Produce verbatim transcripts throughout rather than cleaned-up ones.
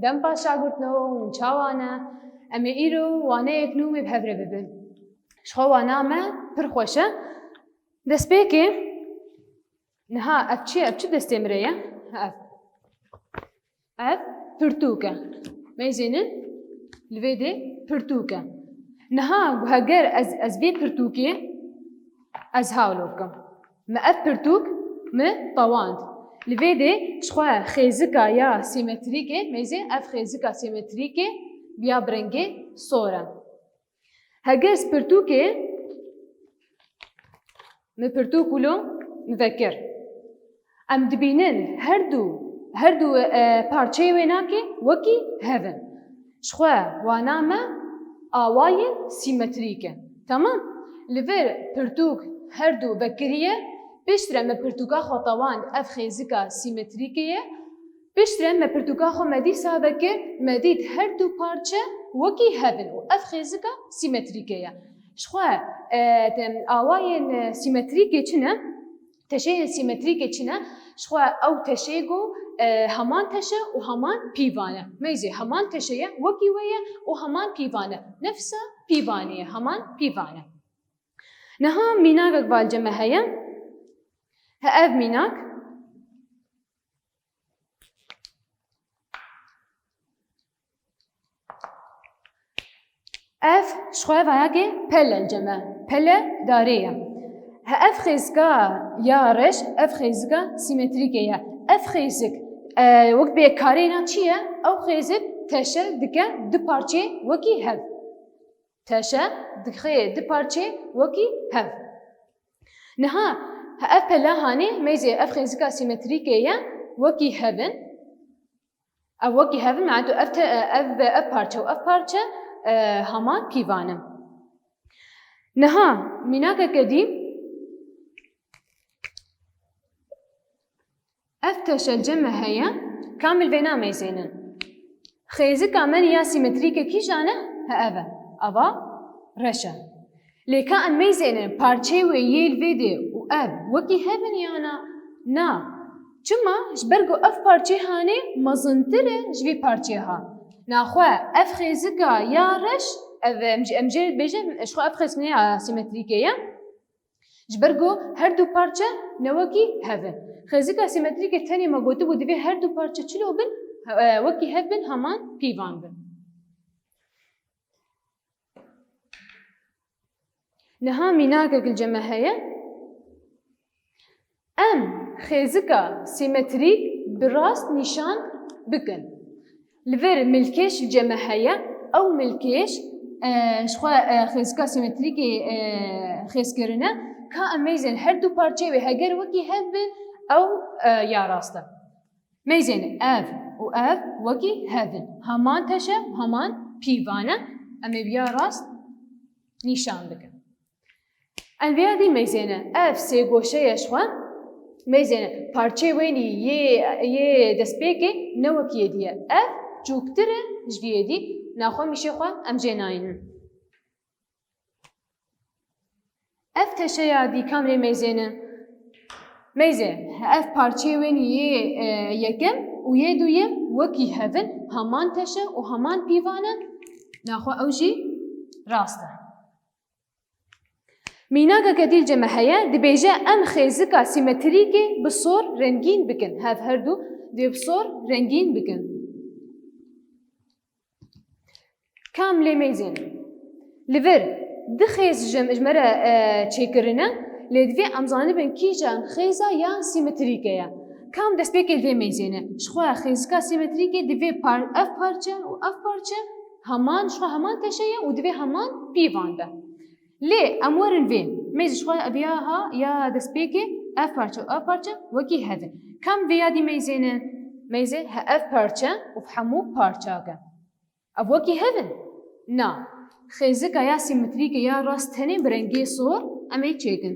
Em paşagirtino hûn çawa ne? Em ê îro waneyek nû wê bi hev re bibin. Ji xwe wana me pir xweş e. Destpêkê niha ev çi ye? Ev çi destê min re ye? Ev. Ev pirtûk e. Meyzênin li vê dê pirtûk e. Niha heger ez, ez vê pirtûkê ez hawlo bikim. Me ev pirtûk mi tewand. Li vê dê ji xwe xêzika ya sîmetrîkê, meyzê ev xêzika sîmetrîkê bi ya bi rengê sor e. Heger ez pirtûkê, mi pirtûk wilo mi vekir. Em dibînin her du, her du, e, parçeyê wê nakê wekî hev in. Ji xwe wana me awayên sîmetrîk in. Tamam? Li vir pirtûk her du vekiriye, piştre me pirtûka xwe tewand ev xêzika sîmetrîkê ye. Piştre me pirtûka xwe me dîsa vekir, me dît her du parçe wekî hev in û ev xêzika sîmetrîkê ye. Ji xwe, e, te-, awayên, e, sîmetrîkê çi ne? Teşeyên sîmetrîkê çi ne? Ji xwe ew teşê ku, e, heman teşe û heman pîvan e. Meyzê heman teşe ye, wekî wê ye û heman pîvan e. Nefsa pîvanê ye, heman pîvan e. Niha mînakek valce me heye. He ev mînak. Ev ji xwe vayakê pele li cem e. Pele darê ye. He ev xêzika ya reş, ev xêzika sîmetrîkê ye. Ev xêzik, e, wek bê karê na çi ye? Ew xêzik teşe dike du parçê wekî hev. Teşe dixê du parçê wekî hev. Niha, he ev pela hanê meyzê ev xêzika sîmetrîkê ye, wekî hev in. Ev wekî hev in, me'na tu ev te-, ev, ev parçe û ev parçe, e, heman pîvan in. Niha, mînakeke dî, ev teşe li cem me heye, kamil vêna meyzênin. Xêzika me ya sîmetrîk e kîjan e? He ev e. Ava reş e. Lê ka em meyzênin parçeyê wê yê li vê dê û ev wekî hev in ya na? Na. Çima? Ji ber ku ev parçê hanê mezintir e ji vê parçê ha. Naxwe ev xêzika ya reş, ev em jê, em jê dibêjin, ji xwe ev xêzika ya sîmetrîkê ye. Ji ber ku her du parçe ne wekî hev in. Xêzika sîmetrîkê tenê me gotibû divê her du parçe çilo bin, e, wekî hev bin, heman pîvan bin. Niha mînakek li cem me heye. Em xêzika sîmetrîk bi rast nîşan bikin. Li vir milkêş li cem me heye. Ew milkêş, e, ji xwe, e, xêzika sîmetrîkê, e, xêz kirine. Ka em meyzên her du parçeyê wê heger wekî hev bin, ew, e, ya rast e. Meyzên ev û ev wekî hev in. Heman teşe, heman pîvan e. Em ê bi ya rast nîşan bikin. Em vêya dî meyzêne. Ev sê goşe ye ji xwe. Meyzêne. Parçeyê wênî yê, yê destpêkê ne wekî yê dî ye. Ev çûktir e ji vî yê dî. Naxwe mîşê xwe em jê nayînin. Ev teşeya dî kamrê meyzêne? Meyzê, ev parçeyê wênî yê, e, yekem û yê duyem wekî hev in, heman teşe û heman pîvan e. Naxwe ew jî rast e. Mînakeke dî li cem me heye, dibêje em xêzika sîmetrîkê bi sor rengîn bikin. Hev her du dê bi sor rengîn bikin. Kam lê meyzên? Li vir du xêz ji, ji me re, e, çêkirine, lê divê em zanibin kîjan xêza ya sîmetrîkê ye. Kam destpêkê li vê meyzêne? Ji xwe xêzika sîmetrîkê divê par-, ev parçe û ev parçe heman, ji xwe heman teşe ye û divê heman pîvan be. Lê em werin vê. Meyzê ji xwe ev ya ha, ya destpêkê ev parçe û ev parçe wekî hev in. Kam vê ya dî meyzêne? Meyzê he ev parçe û hemû parçak e. Ev wekî hev in? Na. Xêzika ya sîmetrîkê ya rast tenê bi rengê sor em ê çêkin.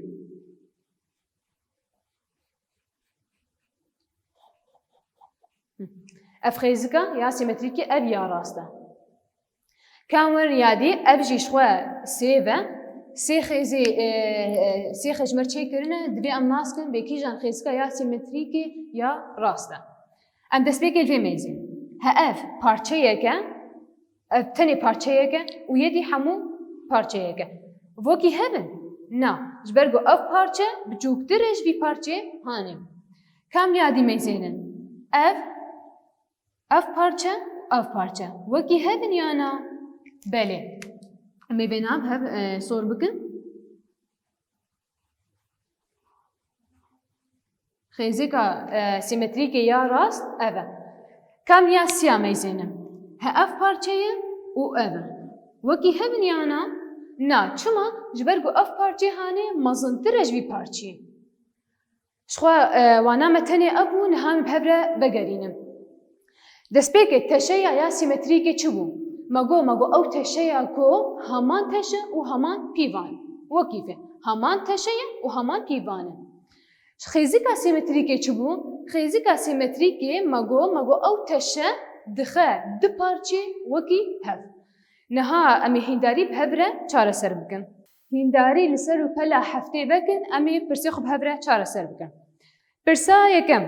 Ev xêzika ya sîmetrîkê ev ya rast e. Ka werin ya dî, ev jî ji xwe sêv e. Sê xêzê, e, e, sê xêz ji me re çêkirine, divê em nas kin bê kîjan xêzika ya sîmetrîkê ya rast e. Em destpêkê li vê meyzên. He ev parçeyek e, ev tenê parçeyek e û yê dî hemû parçeyek e. Wekî hev in? Na, ji ber ku ev parçe biçûktir e ji vî parçeyê hanê. Kam ya dî mêzênin? Ev, ev parçe, ev parçe. Wekî hev in ya na? Belê. Em ê vê nav hev, e, sor bikin. Xêzika, e, sîmetrîkê ya rast ev e. Kam ya siya mêzêne? He ev parçe ye û ev e. Wekî hev in ya na? Na, çima? Ji ber ku ev parçe hanê mezintir e ji vî parçeyê. Ji xwe, e, wana me tenê ev bû, niha em bi hev re vegerînin. Destpêkê teşeya ya sîmetrîkê çi bû? Me got, me got ew teşeya ku heman teşe û heman pîvan. Wekî vê. Heman teşe ye û heman pîvan e. Ji xêzika sîmetrîkê çi bû? Xêzika sîmetrîkê me got, me got ew teşe dixe du parçê wekî hev. Niha em ê hîndarî bi hev re çareser bikin. Hîndarî li ser û pela heftê vekin, em ê pirsê xwe bi hev re çareser bikin. Pirsa yekem,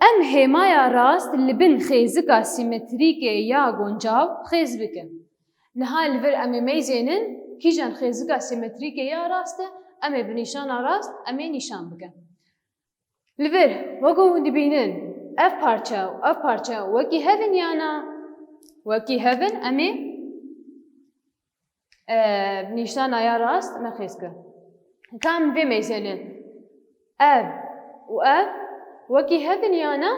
em hêmaya rast li bin xêzika sîmetrîkê ya guncav xêz bikin. Niha li vir em ê meyzênin kîjan xêzika sîmetrîkê ya rast e, em ê bi nîşana rast em ê nîşan bikin. Li vir, wek ku hûn dibînin, ev parçe û ev parçe wekî hev in ya na? Wekî hev in, em ê, e, nîşana ya rast me xêz kir. Ka em vê mêzênin. Ev û ev wekî hev in ya na?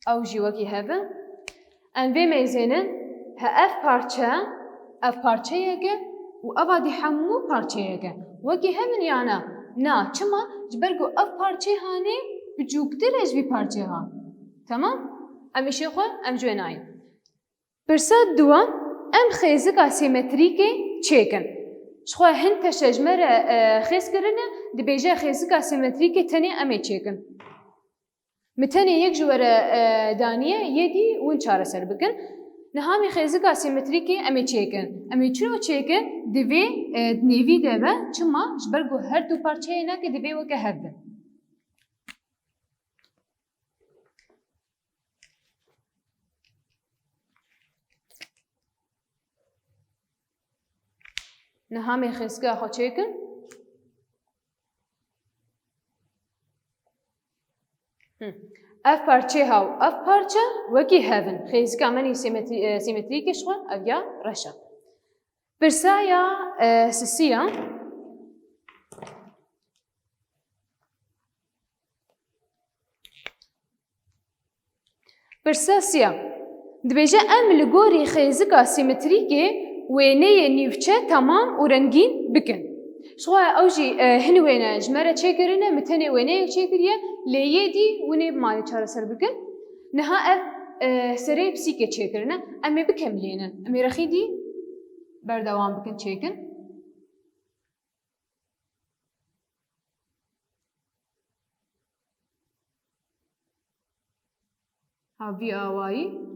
Ew jî wekî hev in. Em vê mêzênin, he ev parçe, ev parçeyek e û eva dî hemû parçeyek e. Wekî hev in ya na? Na, çima? Ji ber ku ev parçeyê hanê biçûktir e ji vî parçeyê ha. Temam? Em îşê xwe, em ji wê nayên. Pirsa duwem, em xêzika sîmetrîkê çêkin. Ji xwe hin teşe ji me re, e, xêz kirine, dibêje xêzika sîmetrîkê tenê em ê çêkin. Min tenê yek ji we re, e, daniye, yê dî hûn çareser bikin. Niha em ê xêzika sîmetrîkê em ê çêkin. Em ê çiro çêkin? Divê, e, di nêvî de be. Çima? Ji ber ku her du parçeyê nake divê weke hev bin. Niha em ê xêzika xwe çêkin. Hı. Ev parçe ha û ev parçe wekî hev in. Xêzika me nî sîmetrî-, e, sîmetrîkê ji xwe ev ya reş e. Pirsa ya, e, sisiya. Pirsa siya. Dibêje em li gorî xêzika sîmetrîkê wêneyê nîvçe temam û rengîn bikin. Ji xwe ew jî, e, hin wêne ji me re çêkirine, min tenê wêneyek çêkiriye, lê yê dî hûn ê bi malê çareser bikin. Niha ev, e, serê pisîkê çêkirine, em ê bikemilînin. Em ê rexî dî berdewam bikin çêkin. Ha vî awayî.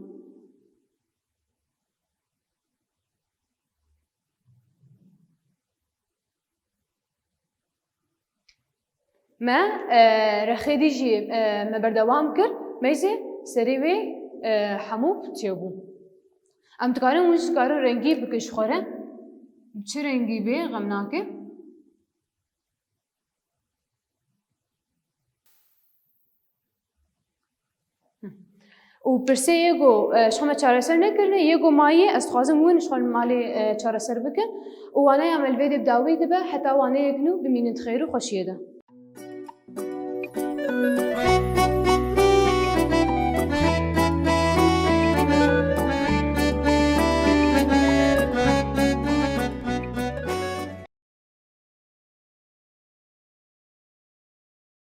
Me, e, rexê dî jî, e, me berdewam kir. Meyzê serê wê, e, hemû çêbû. Em dikarin, hûn jî dikarin rengî bikin ji xwe re. Bi çi rengî bê, xem nake. Û pirsê yê ku, e, ji xwe me çareser nekirine, yê ku mayî, ez dixwazim hûn ji xwe li malê, e, çareser bikin. Û waneya me li vê dê bi dawî dibe, heta waneyek nû bimînin di xêr û xweşiyê de.